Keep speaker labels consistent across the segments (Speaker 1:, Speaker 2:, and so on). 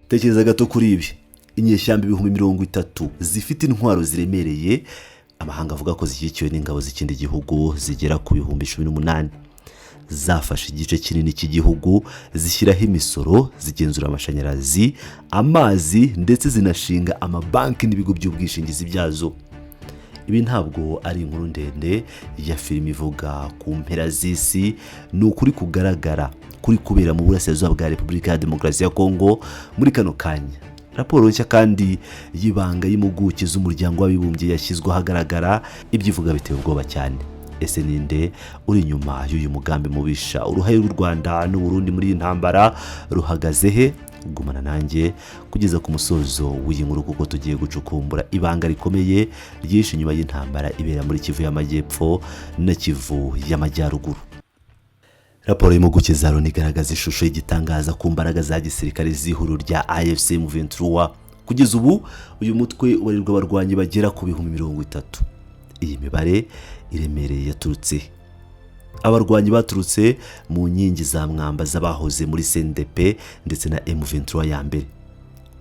Speaker 1: Tekereza gato kuri ibi: inyeshyamba 30,000 zifite intwaro ziremereye, amahanga avuga ko zishyigikiwe n'ingabo z'ikindi gihugu zigera ku 18,000, zafashe igice kinini cy'igihugu, zishyiraho imisoro, zigenzura amashanyarazi, amazi, ndetse zinashinga amabanki n'ibigo by'ubwishingizi byazo. Ibi ntabwo ari inkuru ndende ya filime ivuga ku mpera z'isi, ni ukuri kugaragara kuri kubera mu burasirazuba bwa Repubulika ya Demokarasi ya Kongo muri kano kanya. Raporo nshya kandi y'ibanga y'impuguke z'Umuryango w'Abibumbye yashyizwe ahagaragara, ibyo ivuga biteye ubwoba cyane. Ese ninde uri inyuma y'uyu mugambi mubisha? Uruhare rw'u Rwanda n'Uburundi muri iyi ntambara ruhagaze he? Gumana nanjye kugeza ku musozo w'iyi nkuru, kuko tugiye gucukumbura ibanga rikomeye ryinshi inyuma y'intambara ibera muri Kivu y'Amajyepfo na Kivu y'Amajyaruguru. Raporo y'impuguke za Loni igaragaza ishusho y'igitangaza ku mbaraga za gisirikare z'ihuriro rya AFC M23. Kugeza ubu uyu mutwe ubarirwa abarwanyi bagera ku 30,000. Iyi mibare iremereye yaturutse abarwanyi baturutse mu nkingi za mwamba z'abahoze muri CNDP ndetse na M23 ya mbere.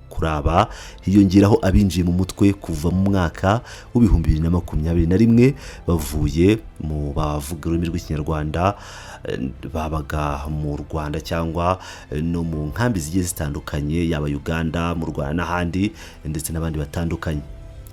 Speaker 1: Kuri aba hiyongeraho abinjiye mu mutwe kuva mu mwaka wa 2021, bavuye mu bavuga ururimi rw'Ikinyarwanda babaga mu Rwanda cyangwa no mu nkambi zigiye zitandukanye, yaba Uganda, mu Rwanda n'ahandi, ndetse n'abandi batandukanye.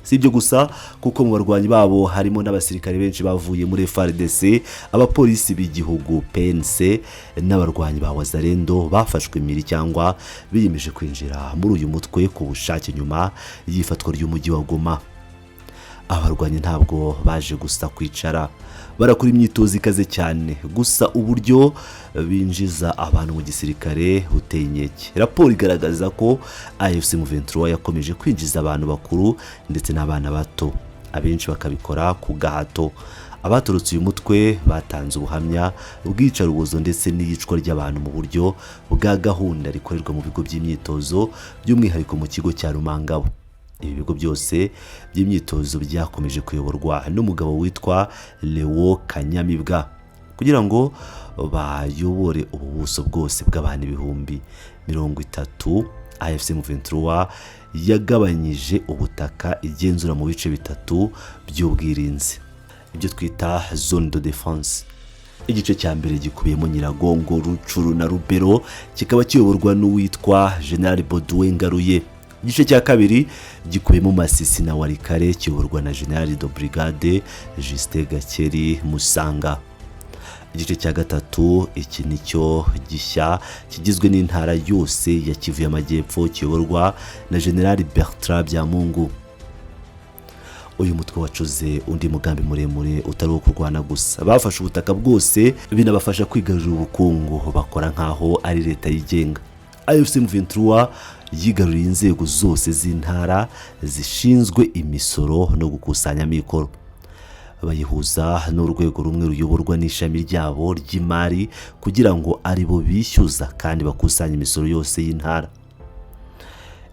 Speaker 1: Si ibyo gusa, kuko mu barwanyi babo harimo n'abasirikare benshi bavuye muri FARDC, abapolisi b'igihugu PNC n'abarwanyi ba Wazalendo bafashwe impiri cyangwa biyemeje kwinjira muri uyu mutwe ku bushake nyuma y'ifatwa ry'umujyi wa Goma. Abarwanyi ntabwo baje gusa kwicara, barakora imyitozo ikaze cyane. Gusa uburyo binjiza abantu mu gisirikare buteye inkeke. Raporo igaragaza ko AFC M23 yakomeje kwinjiza abantu bakuru ndetse n'abana bato, abenshi bakabikora ku gahato. Abaturutse uyu mutwe batanze ubuhamya bw'iyicarubozo ndetse n'iyicwa ry'abantu mu buryo bwa gahunda rikorerwa mu bigo by'imyitozo, by'umwihariko mu kigo cya Rumangabo. Ibi bigo byose by'imyitozo byakomeje kuyoborwa n'umugabo witwa Leo Kanyamibwa. Kugira ngo bayobore ubu buso bwose bw'abantu 30,000, AFC M23 yagabanyije ubutaka igenzura mu bice bitatu by'ubwirinzi, ibyo twita zone de défense. Igice cya mbere gikubiyemo Nyiragongo, Rutshuru na Rubero, kikaba kiyoborwa n'uwitwa General Baudouin Ngaruye. Igice cya kabiri gikubiyemo Masisi na Walikale, kiyoborwa na General de Brigade Justin Gakeri Musanga. Igice cya gatatu, iki nicyo gishya, kigizwe n'intara yose ya Kivu y'Amajyepfo, kiyoborwa na General Bertrand Byamungu. Uyu mutwe wacuze undi mugambi muremure utari uwo kurwana gusa. Bafashe ubutaka bwose, binabafasha kwigarurira ubukungu, bakora nk'aho ari leta yigenga. AFC M23 yigaruriye inzego zose z'intara zishinzwe imisoro no gukusanya amikoro, bayihuza n'urwego rumwe ruyoborwa n'ishami ryabo ry'imari, kugira ngo aribo bishyuza kandi bakusanya imisoro yose y'intara.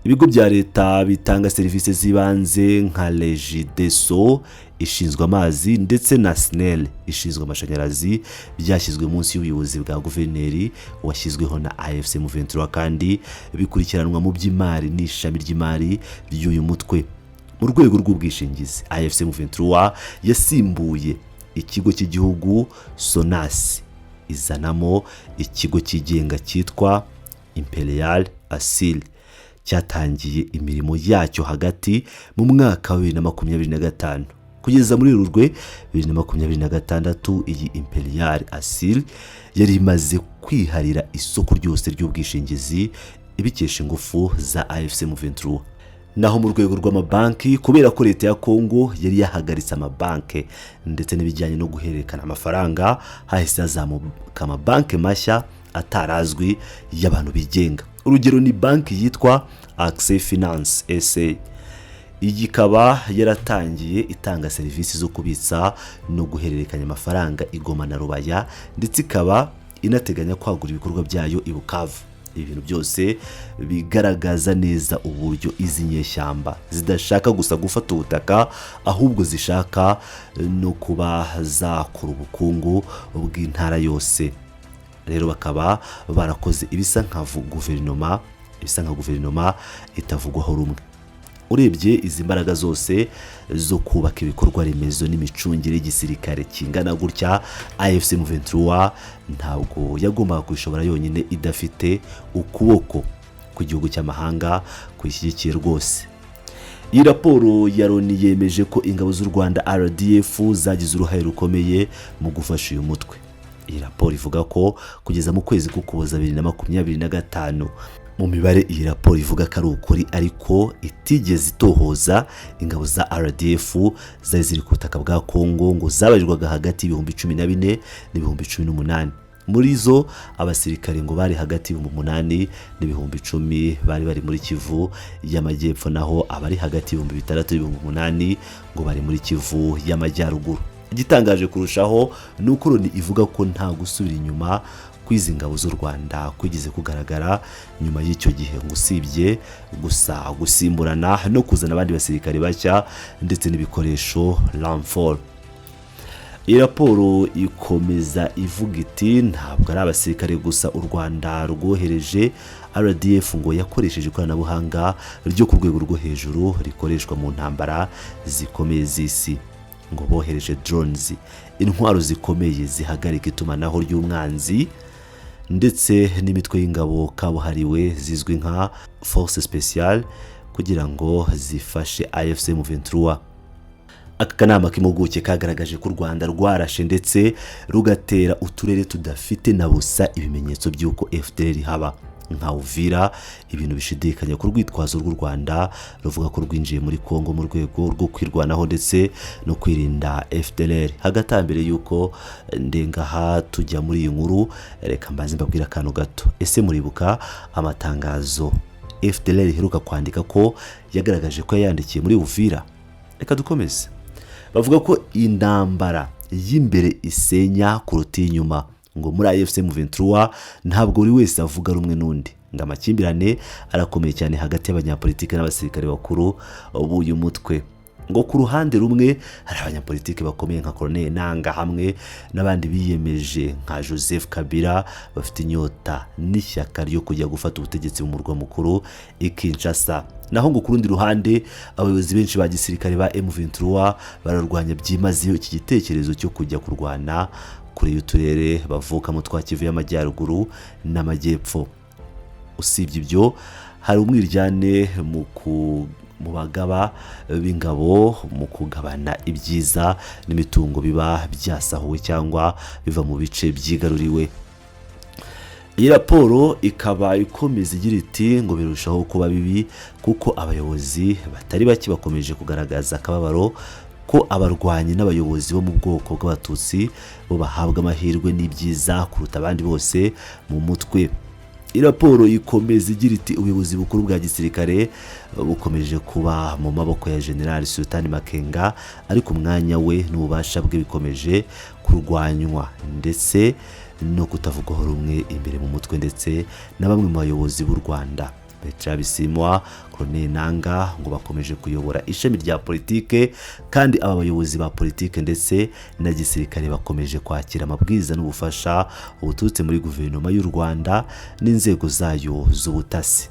Speaker 1: Ibigo bya leta bitanga serivisi z'ibanze nka REGIDESO ishinzwe amazi ndetse na SNEL ishinzwe amashanyarazi byashyizwe munsi y'ubuyobozi bwa guverineri washyizweho na AFC M23, kandi bikurikiranwa mu by'imari n'ishami ry'imari ry'uyu mutwe. Mu rwego rw'ubwishingizi, AFC M23 yasimbuye ikigo cy'igihugu SONASI, izanamo ikigo cyigenga cyitwa Imperial Assur, cyatangiye imirimo yacyo hagati mu mwaka wa 2025 kugeza muri Werurwe 2026. Iyi Imperial Assur yari imaze kwiharira isoko ryose ry'ubwishingizi, ibikesha ingufu za AFC M23. Naho mu rwego rw'amabanki, kubera ko leta ya Kongo yari yahagaritse amabanki ndetse n'ibijyanye no guhererekana amafaranga, hahise hazamuka amabanki mashya atarazwi y'abantu bigenga. Urugero ni banki yitwa Access Finance SA. Iyi ikaba yaratangiye itanga serivisi zo kubitsa no guhererekanya amafaranga i Goma na Rubaya, ndetse ikaba inateganya kwagura ibikorwa byayo i Bukavu. Ibi bintu byose bigaragaza neza uburyo izi nyeshyamba zidashaka gusa gufata ubutaka, ahubwo zishaka no kuba zakora ubukungu bw'intara yose. Rero bakaba barakoze ibisa nka guverinoma. Ibisa nka guverinoma itavugwaho rumwe. Urebye izi mbaraga zose zo kubaka ibikorwa remezo n'imicungire y'igisirikare kingana gutya, AFC M23 ntabwo yagombaga kubishobora yonyine idafite ukuboko kw'igihugu cy'amahanga kuyishyigikiye rwose. Iyi raporo ya Loni yemeje ko ingabo z'u Rwanda RDF zagize uruhare rukomeye mu gufasha uyu mutwe. Iyi raporo ivuga ko kugeza mu kwezi k'Ukuboza 2025, mu mibare iyi raporo ivuga ko ari ukuri ariko itigeze itohoza, ingabo za RDF zari ziri ku butaka bwa Kongo ngo zabarirwaga hagati y'14,000 n'ib18,000. Muri zo, abasirikare ngo bari hagati y'8,000 n'ib10,000 bari bari muri Kivu y'Amajyepfo, naho abari hagati y'6,000 n'ib8,000 ngo bari muri Kivu y'Amajyaruguru. Igitangaje kurushaho ni uko Loni ivuga ko nta gusubira inyuma kw'izi ngabo z'u Rwanda kwigeze kugaragara nyuma y'icyo gihe, ngo usibye gusa gusimburana no kuzana abandi basirikare bashya ndetse n'ibikoresho, renfort. Iyi raporo ikomeza ivuga iti: "Ntabwo ari abasirikare gusa u Rwanda rwohereje. RDF ngo yakoresheje ikoranabuhanga ryo ku rwego rwo hejuru rikoreshwa mu ntambara zikomeye z'isi." Ngo bohereje drones, intwaro zikomeye zihagarika itumanaho ry'umwanzi, ndetse n'imitwe y'ingabo kabuhariwe zizwi nka force spéciale kugira ngo zifashe AFC M23. Aka kanama k'impuguke kagaragaje ko u Rwanda rwarashe ndetse rugatera uturere tudafite na busa ibimenyetso by'uko FDLR haba, nka Uvira, ibintu bishidikanya ku rwitwazo rw'u Rwanda ruvuga ko rwinjiye muri Kongo mu rwego rwo kwirwanaho ndetse no kwirinda FDLR. Hagati aho, mbere y'uko ndengaha tujya muri iyi nkuru, reka mbanze mbabwire akantu gato. Ese muribuka amatangazo FDLR iheruka kwandika ko yagaragaje ko yayandikiye muri Uvira? Reka dukomeze. Bavuga ko intambara y'imbere isenya kuruta iy'inyuma. Ngo muri AFC M23 ntabwo buri wese avuga rumwe n'undi. Ngo amakimbirane arakomeye cyane hagati y'abanyapolitiki n'abasirikare bakuru b'uyu mutwe. Ngo ku ruhande rumwe hari abanyapolitiki bakomeye nka Colonel Nanga hamwe n'abandi biyemeje nka Joseph Kabila, bafite inyota n'ishyaka ryo kujya gufata ubutegetsi mu murwa mukuru i Kinshasa. Naho ngo ku rundi ruhande, abayobozi benshi ba gisirikare ba M23 bararwanya byimazeyo iki gitekerezo cyo kujya kurwana kure y'uturere bavukamo twa Kivu y'Amajyaruguru n'Amajyepfo. Usibye ibyo, hari umwiryane mu bagaba b'ingabo mu kugabana ibyiza n'imitungo biba byasahuwe cyangwa biva mu bice byigaruriwe. Iyi raporo ikaba ikomeza igira iti: "Ngo birushaho kuba bibi kuko abayobozi batari bake bakomeje kugaragaza akababaro ko abarwanyi n'abayobozi bo mu bwoko bw'Abatutsi bo bahabwa amahirwe n'ibyiza kuruta abandi bose mu mutwe." Iyi raporo ikomeza igira iti: "Ubuyobozi bukuru bwa gisirikare bukomeje kuba mu maboko ya General Sultan Makenga, ariko umwanya we n'ububasha bwe bikomeje kurwanywa ndetse no kutavugwaho rumwe imbere mu mutwe ndetse na bamwe mu bayobozi b'u Rwanda." Bertrand Bisimwa, Colonel Nanga ngo bakomeje kuyobora ishami rya politike, kandi aba bayobozi ba politike ndetse na gisirikare bakomeje kwakira amabwiriza n'ubufasha buturutse muri guverinoma y'u Rwanda n'inzego zayo z'ubutasi.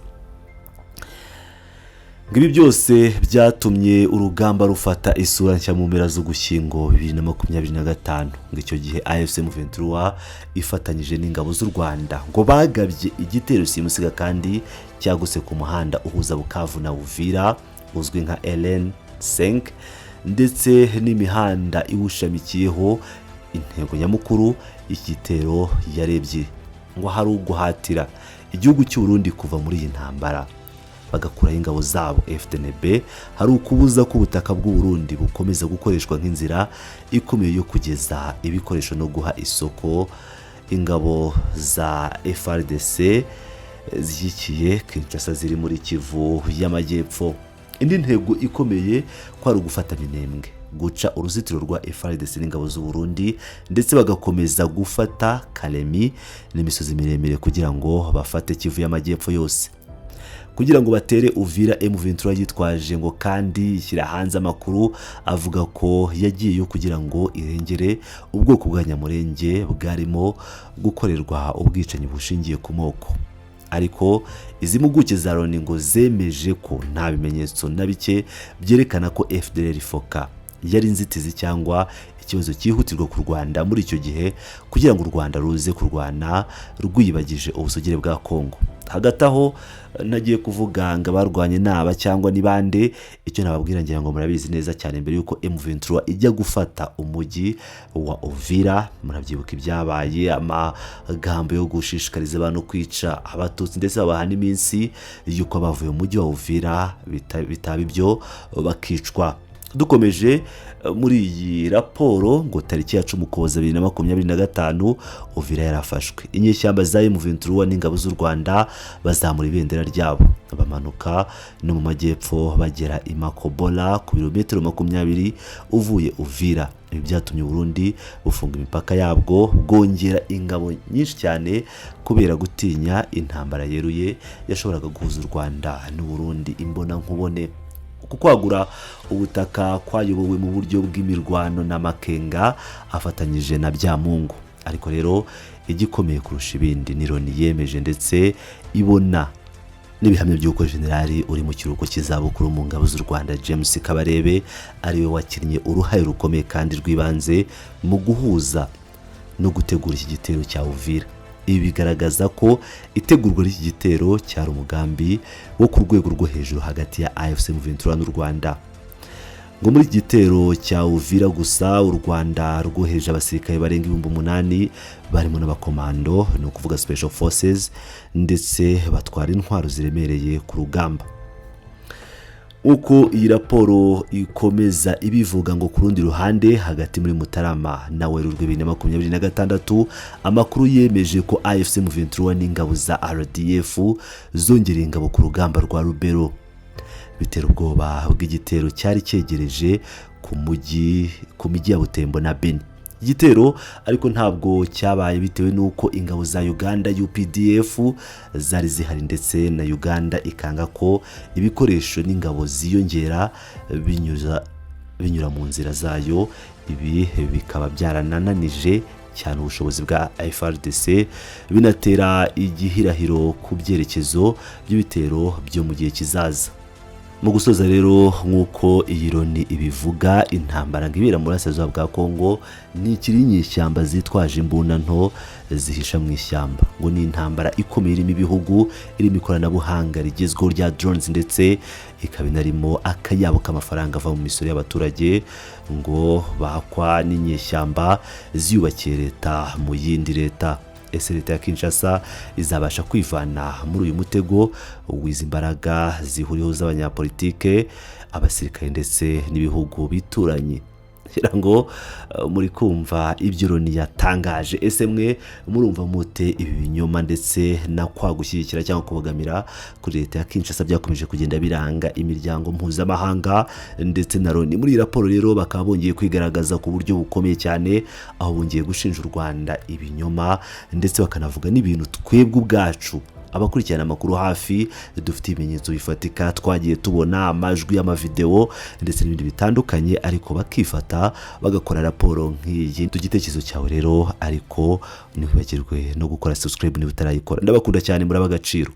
Speaker 1: Ngo ibi byose byatumye urugamba rufata isura nshya mu mpera z'Ugushyingo 2025. Ngo icyo gihe AFC M23 ifatanyije n'ingabo z'u Rwanda ngo bagabye igitero simusiga kandi cyagutse ku muhanda uhuza Bukavu na Uvira uzwi nka RN5 ndetse n'imihanda iwushamikiyeho. Intego nyamukuru y'iki gitero yari ebyiri: ngo hari uguhatira igihugu cy'u Burundi kuva muri iyi ntambara bagakuraho ingabo zabo FDNB, hari ukubuza ko ubutaka bw'u Burundi bukomeza gukoreshwa nk'inzira ikomeye yo kugeza ibikoresho no guha isoko ingabo za FARDC zishyigikiye Kinshasa ziri muri Kivu y'Amajyepfo. Indi ntego ikomeye ko ari ugufata Minembwe, guca uruzitiro rwa FARDC n'ingabo z'u Burundi, ndetse bagakomeza gufata Kalemi n'imisozi miremire kugira ngo bafate Kivu y'Amajyepfo yose. Kugira ngo batere Uvira, M23 yitwaje ngo kandi ishyira hanze amakuru avuga ko yagiyeyo kugira ngo irengere ubwoko bwa Nyamurenge bwarimo gukorerwa ubwicanyi bushingiye ku moko. Ariko izi mpuguke za Loni ngo zemeje ko nta bimenyetso na bike byerekana ko FDLR FOCA yari inzitizi cyangwa ikibazo cyihutirwa ku Rwanda muri icyo gihe, kugira ngo u Rwanda ruze kurwana rwiyibagije ubusugire bwa Kongo. Hagati aho, nagiye kuvuga ngo abarwanye naba cyangwa ni bande, icyo nababwira ngira ngo murabizi neza cyane. Mbere y'uko M23 ijya gufata umujyi wa Uvira, murabyibuka ibyabaye, amagambo yo gushishikariza abantu kwica Abatutsi, ndetse babaha n'iminsi y'uko bavuye mu mujyi wa Uvira, bitaba ibyo bakicwa. Dukomeje muri iyi raporo, ngo tariki ya 10 Ukuboza 2025, Uvira yarafashwe. Inyeshyamba za M23 n'ingabo z'u Rwanda bazamura ibendera ryabo, bamanuka no mu majyepfo bagera i Makobola, ku birometero 20 uvuye Uvira. Ibi byatumye Burundi bufunga imipaka yabwo, bwongera ingabo nyinshi cyane kubera gutinya intambara yeruye yashoboraga guhuza u Rwanda n'u Burundi imbona nkubone. Uku kwagura ubutaka kwayobowe mu buryo bw'imirwano na Makenga afatanyije na Byamungu. Ariko rero igikomeye kurusha ibindi ni Loni yemeje ndetse ibona n'ibihamya by'uko generali uri mu kiruhuko cy'izabukuru mu ngabo z'u Rwanda, James Kabarebe, ariwe wakinnye uruhare rukomeye kandi rw'ibanze mu guhuza no gutegura iki gitero cya Uvira. Ibi bigaragaza ko itegurwa ry'iki gitero cyari umugambi wo ku rwego rwo hejuru hagati ya AFC M23 n'u Rwanda. Ngo muri iki gitero cya Uvira gusa, u Rwanda rwohereje abasirikare barenga 8000, barimo n'abakomando, ni ukuvuga special forces, ndetse batwara intwaro ziremereye ku rugamba. Uko iyi raporo ikomeza ibivuga, ngo ku rundi ruhande, hagati muri Mutarama na Werurwe 2026, amakuru yemeje ko AFC M23 n'ingabo za RDF zongereye ingabo ku rugamba rwa Rubero, bitera ubwoba bw'igitero cyari cyegereje ku mijyi ya Butembo na Beni. Igitero ariko ntabwo cyabaye, bitewe n'uko ingabo za Uganda UPDF zari zihari, ndetse na Uganda ikanga ko ibikoresho n'ingabo ziyongera binyura mu nzira zayo. Ibi bikaba byaranananije cyane ubushobozi bwa FARDC, binatera igihirahiro ku byerekezo by'ibitero byo mu gihe kizaza. Mu gusoza rero, nk'uko iyi Loni ibivuga, intambara ngo ibera mu burasirazuba bwa Kongo ni ikiri inyeshyamba zitwaje imbunda nto zihisha mu ishyamba. Ngo ni intambara ikomeye irimo ibihugu, irimo ikoranabuhanga rigezweho rya drones, ndetse ikaba inarimo akayabo k'amafaranga ava mu misoro y'abaturage ngo bakwa n'inyeshyamba ziyubakiye leta mu yindi leta. Ese leta ya Kinshasa izabasha kwivana muri uyu mutego w'izi mbaraga zihuriweho z'abanyapolitike, abasirikare ndetse n'ibihugu bituranye? Ngira ngo muri kumva ibyo Loni yatangaje. Ese mwe murumva mute ibi binyoma ndetse na kwa gushyigikira cyangwa kubogamira kuri leta ya Kinshasa byakomeje kugenda biranga imiryango mpuzamahanga ndetse na Loni? Muri iyi raporo rero bakaba bongeye kwigaragaza ku buryo bukomeye cyane, aho bongeye gushinja u Rwanda ibinyoma, ndetse bakanavuga n'ibintu twebwe ubwacu abakurikirana amakuru hafi dufite ibimenyetso bifatika, twagiye tubona amajwi, amavidewo ndetse n'ibindi bitandukanye, ariko bakifata bagakora raporo nk'iyi. Igitekerezo cyawe rero, ariko ntiwibagirwe no gukora subscribe niba utarayikora. Ndabakunda cyane, muraba agaciro.